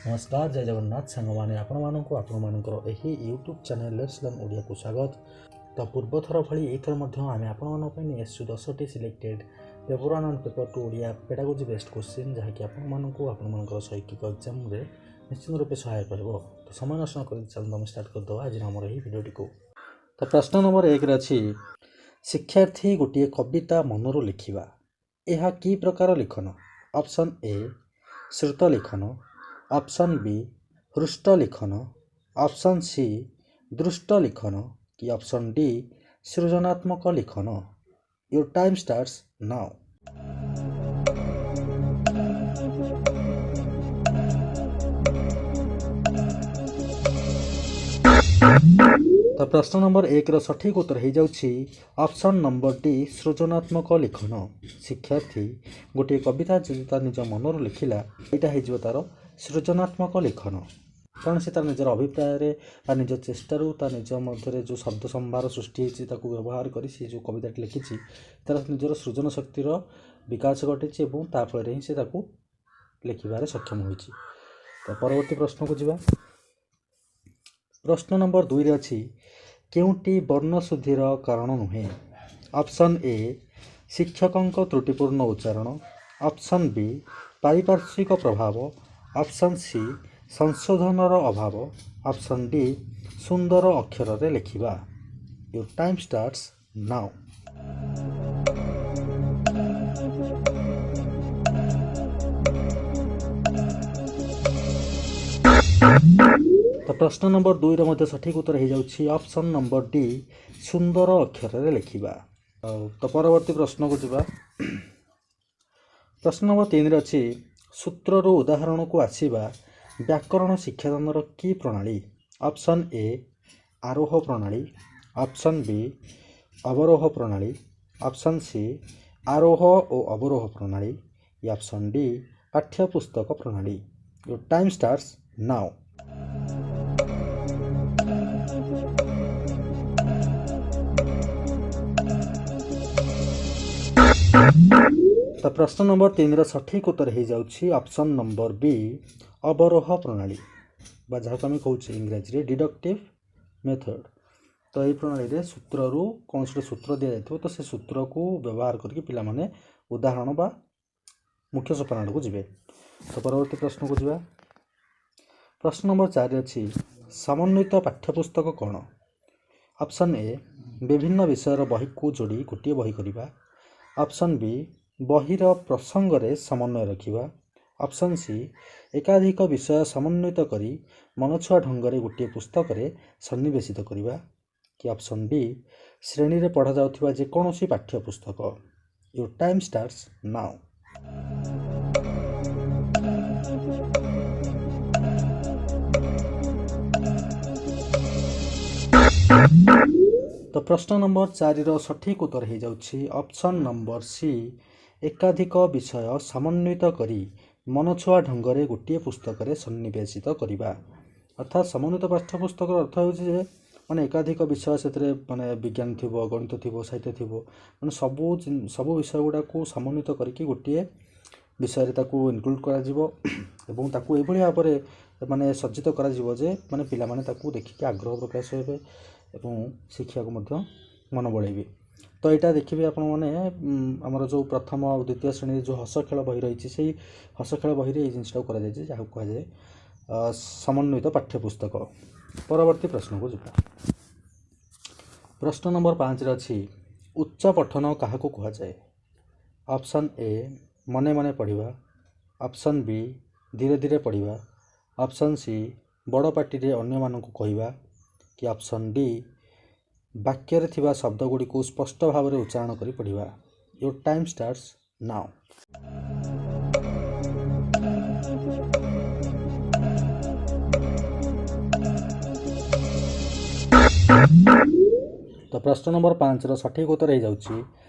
ନମସ୍କାର, ଜୟ ଜଗନ୍ନାଥ ସାଙ୍ଗମାନେ। ଆପଣମାନଙ୍କୁ ଆପଣମାନଙ୍କର ଏହି ୟୁଟ୍ୟୁବ୍ ଚ୍ୟାନେଲ୍ let's learn ଓଡ଼ିଆକୁ ସ୍ୱାଗତ। ତ ପୂର୍ବଥର ଭଳି ଏଇଥର ମଧ୍ୟ ଆମେ ଆପଣମାନଙ୍କ ପାଇଁ ନେଇ ଆସିଛୁ 10ଟି selected paper 1 and paper 2 Odia pedagogy based question, ଯାହାକି ଆପଣମାନଙ୍କୁ ଆପଣମାନଙ୍କର ଶୈକ୍ଷିକ ଏକ୍ଜାମ୍ରେ ନିଶ୍ଚିତ ରୂପେ ସହାୟକ ହେବ। ତ ସମୟ ନଷ୍ଟ ନ କରି ଚାଲନ୍ତୁ ଆମେ ଷ୍ଟାର୍ଟ କରିଦେବା ଆଜିର ଆମର ଏହି ଭିଡ଼ିଓଟିକୁ। ତ ପ୍ରଶ୍ନ ନମ୍ବର 1ରେ ଅଛି, ଶିକ୍ଷାର୍ଥୀ ଗୋଟିଏ କବିତା ମନରୁ ଲେଖିବା, ଏହା କି ପ୍ରକାର ଲିଖନ? ଅପସନ୍ ଏ ଶ୍ରୁତ ଲିଖନ, ଅପସନ୍ ବି ହୃଷ୍ଟ ଲିଖନ, ଅପସନ୍ ସି ଦୃଷ୍ଟ ଲିଖନ କି ଅପସନ୍ ଡି ସୃଜନାତ୍ମକ ଲିଖନ। Your time starts now. ତ ପ୍ରଶ୍ନ ନମ୍ବର 1ର ସଠିକ୍ ଉତ୍ତର ହେଇଯାଉଛି ଅପସନ୍ ନମ୍ବର ଡି ସୃଜନାତ୍ମକ ଲିଖନ। ଶିକ୍ଷାର୍ଥୀ ଗୋଟିଏ କବିତା ଯଦି ତା ନିଜ ମନରୁ ଲେଖିଲା, ଏଇଟା ହେଇଯିବ ତା'ର ସୃଜନାତ୍ମକ ଲିଖନ। କାରଣ ସେ ତାର ନିଜର ଅଭିପ୍ରାୟରେ ବା ନିଜ ଚେଷ୍ଟାରୁ ତା ନିଜ ମଧ୍ୟରେ ଯେଉଁ ଶବ୍ଦ ସମ୍ଭାର ସୃଷ୍ଟି ହେଇଛି ତାକୁ ବ୍ୟବହାର କରି ସେ ଯେଉଁ କବିତାଟି ଲେଖିଛି, ତାର ନିଜର ସୃଜନ ଶକ୍ତିର ବିକାଶ ଘଟିଛି ଏବଂ ତା ଫଳରେ ହିଁ ସେ ତାକୁ ଲେଖିବାରେ ସକ୍ଷମ ହୋଇଛି। ତ ପରବର୍ତ୍ତୀ ପ୍ରଶ୍ନକୁ ଯିବା। ପ୍ରଶ୍ନ ନମ୍ବର 2ରେ ଅଛି, କେଉଁଟି ବର୍ଣ୍ଣଶୁଦ୍ଧିର କାରଣ ନୁହେଁ? ଅପସନ୍ ଏ ଶିକ୍ଷକଙ୍କ ତ୍ରୁଟିପୂର୍ଣ୍ଣ ଉଚ୍ଚାରଣ, ଅପସନ୍ ବି ପାରିପାର୍ଶ୍ୱିକ ପ୍ରଭାବ, ଅପସନ୍ ସି ସଂଶୋଧନର ଅଭାବ, ଅପସନ୍ ଡି ସୁନ୍ଦର ଅକ୍ଷରରେ ଲେଖିବା। Your time starts now. ତ ପ୍ରଶ୍ନ ନମ୍ବର 2ର ମଧ୍ୟ ସଠିକ୍ ଉତ୍ତର ହେଇଯାଉଛି ଅପସନ୍ ନମ୍ବର ଡି ସୁନ୍ଦର ଅକ୍ଷରରେ ଲେଖିବା। ଆଉ ତ ପରବର୍ତ୍ତୀ ପ୍ରଶ୍ନକୁ ଯିବା। ପ୍ରଶ୍ନ ନମ୍ବର 3ରେ ଅଛି, ସୂତ୍ରରୁ ଉଦାହରଣକୁ ଆସିବା ବ୍ୟାକରଣ ଶିକ୍ଷାଦାନର କି ପ୍ରଣାଳୀ? ଅପସନ୍ ଏ ଆରୋହ ପ୍ରଣାଳୀ, ଅପସନ୍ ବି ଅବରୋହ ପ୍ରଣାଳୀ, ଅପସନ୍ ସି ଆରୋହ ଓ ଅବରୋହ ପ୍ରଣାଳୀ, ଅପସନ୍ ଡି ପାଠ୍ୟପୁସ୍ତକ ପ୍ରଣାଳୀ। Your time starts now. ତ ପ୍ରଶ୍ନ ନମ୍ବର 3ର ସଠିକ୍ ଉତ୍ତର ହେଇଯାଉଛି ଅପସନ୍ ନମ୍ବର ବି ଅବରୋହ ପ୍ରଣାଳୀ, ବା ଯାହାକୁ ଆମେ କହୁଛେ ଇଂରାଜୀରେ ଡିଡକ୍ଟିଭ୍ ମେଥଡ଼। ତ ଏହି ପ୍ରଣାଳୀରେ ସୂତ୍ରରୁ କୌଣସି ଗୋଟେ ସୂତ୍ର ଦିଆଯାଇଥିବ, ତ ସେ ସୂତ୍ରକୁ ବ୍ୟବହାର କରିକି ପିଲାମାନେ ଉଦାହରଣ ବା ମୁଖ୍ୟ ସୋପାନ ଆଡ଼କୁ ଯିବେ। ତ ପରବର୍ତ୍ତୀ ପ୍ରଶ୍ନକୁ ଯିବା। ପ୍ରଶ୍ନ ନମ୍ବର 4 ଅଛି, ସମନ୍ୱିତ ପାଠ୍ୟପୁସ୍ତକ କ'ଣ? ଅପସନ୍ ଏ ବିଭିନ୍ନ ବିଷୟର ବହିକୁ ଯୋଡ଼ି ଗୋଟିଏ ବହି କରିବା, ଅପସନ୍ ବି ବହିର ପ୍ରସଙ୍ଗରେ ସମନ୍ୱୟ ରଖିବା, ଅପସନ୍ ସି ଏକାଧିକ ବିଷୟ ସମନ୍ୱିତ କରି ମନଛୁଆଁ ଢଙ୍ଗରେ ଗୋଟିଏ ପୁସ୍ତକରେ ସନ୍ନିବେଶିତ କରିବା, କି ଅପସନ୍ ଡି ଶ୍ରେଣୀରେ ପଢ଼ାଯାଉଥିବା ଯେକୌଣସି ପାଠ୍ୟପୁସ୍ତକ। Your time starts now. ତ ପ୍ରଶ୍ନ ନମ୍ବର 4ର ସଠିକ୍ ଉତ୍ତର ହେଇଯାଉଛି ଅପସନ୍ ନମ୍ବର ସି ଏକାଧିକ ବିଷୟ ସମନ୍ୱିତ କରି ମନଛୁଆଁ ଢଙ୍ଗରେ ଗୋଟିଏ ପୁସ୍ତକରେ ସନ୍ନିବେଶିତ କରିବା। ଅର୍ଥାତ୍ ସମନ୍ୱିତ ପାଠ୍ୟପୁସ୍ତକର ଅର୍ଥ ହେଉଛି ଯେ ମାନେ ଏକାଧିକ ବିଷୟ ସେଥିରେ ମାନେ ବିଜ୍ଞାନ ଥିବ, ଗଣିତ ଥିବ, ସାହିତ୍ୟ ଥିବ, ମାନେ ସବୁ ବିଷୟ ଗୁଡ଼ାକୁ ସମନ୍ୱିତ କରିକି ଗୋଟିଏ ବିଷୟରେ ତାକୁ ଇନକ୍ଲୁଡ଼ କରାଯିବ ଏବଂ ତାକୁ ଏଇଭଳି ଭାବରେ ମାନେ ସଜ୍ଜିତ କରାଯିବ ଯେ ମାନେ ପିଲାମାନେ ତାକୁ ଦେଖିକି ଆଗ୍ରହ ପ୍ରକାଶ ହେବେ ଏବଂ ଶିଖିବାକୁ ମଧ୍ୟ ମନ ବଳେଇବେ। ତ ଏଇଟା ଦେଖିବେ ଆପଣମାନେ ଆମର ଯେଉଁ ପ୍ରଥମ ଆଉ ଦ୍ୱିତୀୟ ଶ୍ରେଣୀରେ ଯେଉଁ ହସ ଖେଳ ବହି ରହିଛି, ସେଇ ହସ ଖେଳ ବହିରେ ଏଇ ଜିନିଷଟାକୁ କରାଯାଇଛି, ଯାହାକୁ କୁହାଯାଏ ସମନ୍ୱିତ ପାଠ୍ୟପୁସ୍ତକ। ପରବର୍ତ୍ତୀ ପ୍ରଶ୍ନକୁ ଯିବା। ପ୍ରଶ୍ନ ନମ୍ବର 5ରେ ଅଛି, ଉଚ୍ଚ ପଠନ କାହାକୁ କୁହାଯାଏ? ଅପସନ୍ ଏ ମନେ ମନେ ପଢ଼ିବା, ଅପସନ୍ ବି ଧୀରେ ଧୀରେ ପଢ଼ିବା, ଅପସନ୍ ସି ବଡ଼ ପାଟିରେ ଅନ୍ୟମାନଙ୍କୁ କହିବା, କି ଅପସନ୍ ଡି ବାକ୍ୟରେ ଥିବା ଶବ୍ଦଗୁଡ଼ିକୁ ସ୍ପଷ୍ଟ ଭାବରେ ଉଚ୍ଚାରଣ କରି ପଢ଼ିବା। Your time starts now. ତ ପ୍ରଶ୍ନ ନମ୍ବର 5ର ସଠିକ୍ ଉତ୍ତର ହେଇଯାଉଛି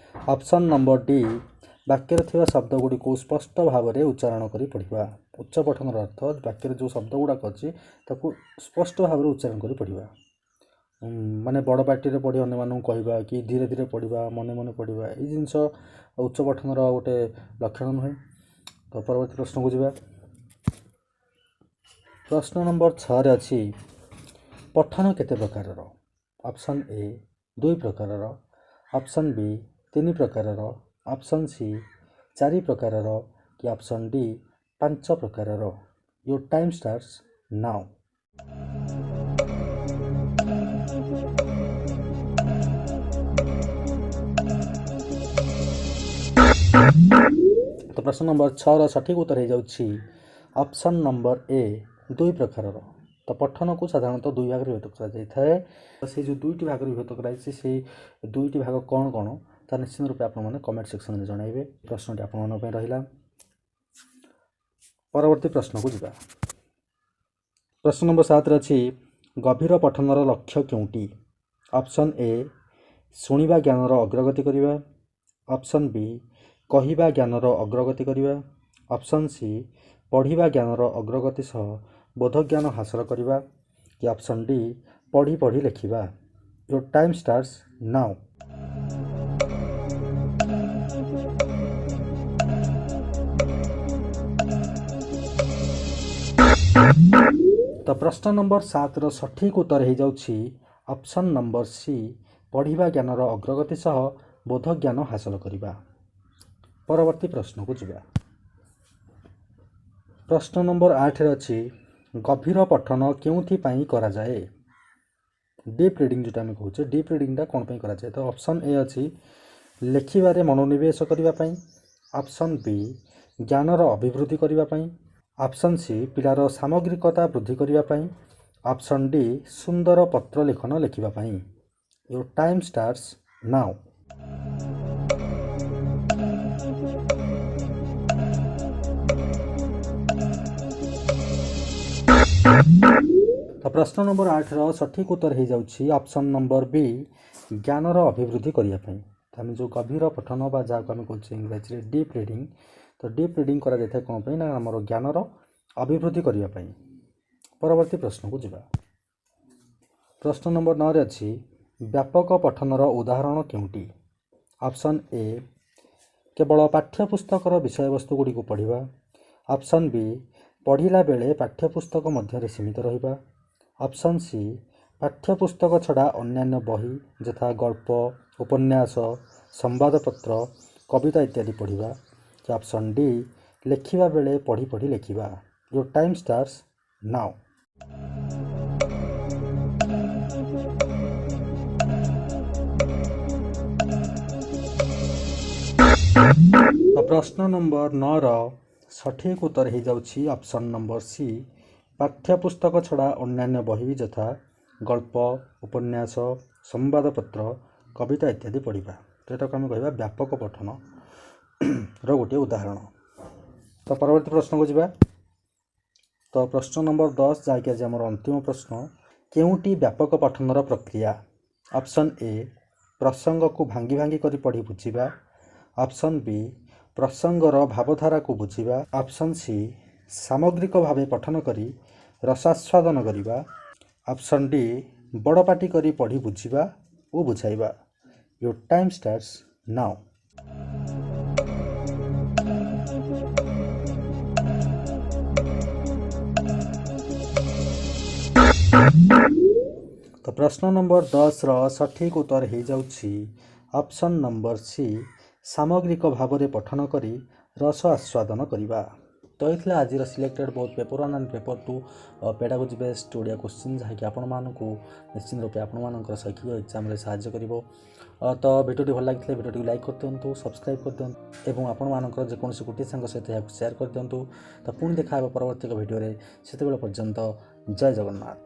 ଅପସନ୍ ନମ୍ବର ଡି ବାକ୍ୟରେ ଥିବା ଶବ୍ଦଗୁଡ଼ିକୁ ସ୍ପଷ୍ଟ ଭାବରେ ଉଚ୍ଚାରଣ କରି ପଢ଼ିବା। ଉଚ୍ଚ ପଠନର ଅର୍ଥ ବାକ୍ୟରେ ଯେଉଁ ଶବ୍ଦ ଗୁଡ଼ାକ ଅଛି ତାକୁ ସ୍ପଷ୍ଟ ଭାବରେ ଉଚ୍ଚାରଣ କରି ପଢ଼ିବା। ମାନେ ବଡ଼ ପାଟିରେ ପଢ଼ି ଅନ୍ୟମାନଙ୍କୁ କହିବା କି ଧୀରେ ଧୀରେ ପଢ଼ିବା, ମନେ ମନେ ପଢ଼ିବା, ଏଇ ଜିନିଷ ଉଚ୍ଚ ପଠନର ଗୋଟେ ଲକ୍ଷଣ ନୁହେଁ। ତ ପରବର୍ତ୍ତୀ ପ୍ରଶ୍ନକୁ ଯିବା। ପ୍ରଶ୍ନ ନମ୍ବର 6ରେ ଅଛି, ପଠନ କେତେ ପ୍ରକାରର? ଅପସନ୍ ଏ 2 ପ୍ରକାରର, ଅପସନ୍ ବି 3 ପ୍ରକାରର, ଅପସନ୍ ସି 4 ପ୍ରକାରର କି ଅପସନ୍ ଡି 5 ପ୍ରକାରର। Your time starts now. ତ ପ୍ରଶ୍ନ ନମ୍ବର 6ର ସଠିକ୍ ଉତ୍ତର ହେଇଯାଉଛି ଅପସନ୍ ନମ୍ବର ଏ 2 ପ୍ରକାରର। ତ ପଠନକୁ ସାଧାରଣତଃ 2 ଭାଗରେ ବିଭକ୍ତ କରାଯାଇଥାଏ। ତ ସେଇ ଯେଉଁ 2ଟି ଭାଗରେ ବିଭକ୍ତ କରାଯାଇଛି, ସେଇ 2ଟି ଭାଗ କ'ଣ କ'ଣ ତା ନିଶ୍ଚିତ ରୂପେ ଆପଣମାନେ କମେଣ୍ଟ ସେକ୍ସନରେ ଜଣାଇବେ। ପ୍ରଶ୍ନଟି ଆପଣମାନଙ୍କ ପାଇଁ ରହିଲା। ପରବର୍ତ୍ତୀ ପ୍ରଶ୍ନକୁ ଯିବା। ପ୍ରଶ୍ନ ନମ୍ବର 7ରେ ଅଛି, ଗଭୀର ପଠନର ଲକ୍ଷ୍ୟ କେଉଁଟି? ଅପସନ୍ ଏ ଶୁଣିବା ଜ୍ଞାନର ଅଗ୍ରଗତି କରିବା, ଅପସନ୍ ବି କହିବା ଜ୍ଞାନର ଅଗ୍ରଗତି କରିବା, ଅପସନ୍ ସି ପଢ଼ିବା ଜ୍ଞାନର ଅଗ୍ରଗତି ସହ ବୋଧଜ୍ଞାନ ହାସଲ କରିବା କି ଅପସନ୍ ଡି ପଢ଼ି ପଢ଼ି ଲେଖିବା। Your time starts now. ତ ପ୍ରଶ୍ନ ନମ୍ବର 7ର ସଠିକ୍ ଉତ୍ତର ହେଇଯାଉଛି ଅପସନ୍ ନମ୍ବର ସି ପଢ଼ିବା ଜ୍ଞାନର ଅଗ୍ରଗତି ସହ ବୋଧଜ୍ଞାନ ହାସଲ କରିବା। ପରବର୍ତ୍ତୀ ପ୍ରଶ୍ନକୁ ଯିବା। ପ୍ରଶ୍ନ ନମ୍ବର 8ରେ ଅଛି, ଗଭୀର ପଠନ କେଉଁଥିପାଇଁ କରାଯାଏ? ଡିପ୍ ରିଡ଼ିଂ ଯେଉଁଟା ଆମେ କହୁଛେ, ଡିପ୍ ରିଡ଼ିଂଟା କ'ଣ ପାଇଁ କରାଯାଏ? ତ ଅପସନ୍ ଏ ଅଛି ଲେଖିବାରେ ମନୋନିବେଶ କରିବା ପାଇଁ, ଅପସନ୍ ବି ଜ୍ଞାନର ଅଭିବୃଦ୍ଧି କରିବା ପାଇଁ, ଅପସନ୍ ସି ପିଲାର ସାମଗ୍ରିକତା ବୃଦ୍ଧି କରିବା ପାଇଁ, ଅପସନ୍ ଡି ସୁନ୍ଦର ପତ୍ର ଲେଖନ ଲେଖିବା ପାଇଁ। Your time starts now. ତ ପ୍ରଶ୍ନ ନମ୍ବର 8ର ସଠିକ୍ ଉତ୍ତର ହେଇଯାଉଛି ଅପସନ୍ ନମ୍ବର ବି ଜ୍ଞାନର ଅଭିବୃଦ୍ଧି କରିବା ପାଇଁ। ତ ଆମେ ଯେଉଁ ଗଭୀର ପଠନ ବା ଯାହାକୁ ଆମେ କହୁଛେ ଇଂରାଜୀରେ ଡିପ୍ ରିଡ଼ିଂ, ତ ଡିପ୍ ରିଡ଼ିଂ କରାଯାଇଥାଏ କ'ଣ ପାଇଁ ନା ଆମର ଜ୍ଞାନର ଅଭିବୃଦ୍ଧି କରିବା ପାଇଁ। ପରବର୍ତ୍ତୀ ପ୍ରଶ୍ନକୁ ଯିବା। ପ୍ରଶ୍ନ ନମ୍ବର 9ରେ ଅଛି, ବ୍ୟାପକ ପଠନର ଉଦାହରଣ କେଉଁଟି? ଅପସନ୍ ଏ କେବଳ ପାଠ୍ୟପୁସ୍ତକର ବିଷୟବସ୍ତୁ ଗୁଡ଼ିକୁ ପଢ଼ିବା, ଅପସନ୍ ବି ପଢ଼ିଲା ବେଳେ ପାଠ୍ୟପୁସ୍ତକ ମଧ୍ୟରେ ସୀମିତ ରହିବା, ଅପସନ୍ ସି ପାଠ୍ୟପୁସ୍ତକ ଛଡ଼ା ଅନ୍ୟାନ୍ୟ ବହି ଯଥା ଗଳ୍ପ, ଉପନ୍ୟାସ, ସମ୍ବାଦପତ୍ର, କବିତା ଇତ୍ୟାଦି ପଢ଼ିବା କି ଅପସନ୍ ଡି ଲେଖିବା ବେଳେ ପଢ଼ି ପଢ଼ି ଲେଖିବା। Your time starts now. ତ ପ୍ରଶ୍ନ ନମ୍ବର 9ର ସଠିକ୍ ଉତ୍ତର ହେଇଯାଉଛି ଅପସନ୍ ନମ୍ବର ସି ପାଠ୍ୟପୁସ୍ତକ ଛଡ଼ା ଅନ୍ୟାନ୍ୟ ବହି ଯଥା ଗଳ୍ପ, ଉପନ୍ୟାସ, ସମ୍ବାଦପତ୍ର, କବିତା ଇତ୍ୟାଦି ପଢ଼ିବା। ତ ଏଟାକୁ ଆମେ କହିବା ବ୍ୟାପକ ପଠନର ଗୋଟିଏ ଉଦାହରଣ। ତ ପରବର୍ତ୍ତୀ ପ୍ରଶ୍ନକୁ ଯିବା। ତ ପ୍ରଶ୍ନ ନମ୍ବର 10, ଯାହାକି ଆଜି ଆମର ଅନ୍ତିମ ପ୍ରଶ୍ନ, କେଉଁଟି ବ୍ୟାପକ ପଠନର ପ୍ରକ୍ରିୟା? ଅପସନ୍ ଏ ପ୍ରସଙ୍ଗକୁ ଭାଙ୍ଗି ଭାଙ୍ଗି କରି ପଢ଼ି ବୁଝିବା, ଅପସନ୍ ବି ପ୍ରସଙ୍ଗର ଭାବଧାରାକୁ ବୁଝିବା, ଅପସନ୍ ସି ସାମଗ୍ରିକ ଭାବେ ପଠନ କରି ରସାସ୍ୱାଦନ କରିବା, ଅପସନ୍ ଡି ବଡ଼ ପାଟି କରି ପଢ଼ି ବୁଝିବା ଓ ବୁଝାଇବା। Your time starts now. ତ ପ୍ରଶ୍ନ ନମ୍ବର 10ର ସଠିକ୍ ଉତ୍ତର ହେଇଯାଉଛି ଅପସନ୍ ନମ୍ବର ସି ସାମଗ୍ରିକ ଭାବରେ ପଠନ କରି ରସ ଆସ୍ୱାଦନ କରିବା। ତ ଏଇ ଥିଲା ଆଜିର selected both paper 1 and paper 2 pedagogy based Odia question, ଯାହାକି ଆପଣମାନଙ୍କୁ ନିଶ୍ଚିତ ରୂପେ ଆପଣମାନଙ୍କର ଶୈକ୍ଷିକ ଏକ୍ଜାମ୍ରେ ସାହାଯ୍ୟ କରିବ। ତ ଭିଡ଼ିଓଟି ଭଲ ଲାଗିଥିଲେ ଭିଡ଼ିଓଟିକୁ ଲାଇକ୍ କରିଦିଅନ୍ତୁ, ସବସ୍କ୍ରାଇବ୍ କରିଦିଅନ୍ତୁ ଏବଂ ଆପଣମାନଙ୍କର ଯେକୌଣସି ଗୋଟିଏ ସାଙ୍ଗ ସହିତ ଏହାକୁ ସେୟାର କରିଦିଅନ୍ତୁ। ତ ପୁଣି ଦେଖା ହେବ ପରବର୍ତ୍ତୀ ଏକ ଭିଡ଼ିଓରେ, ସେତେବେଳେ ପର୍ଯ୍ୟନ୍ତ ଜୟ ଜଗନ୍ନାଥ।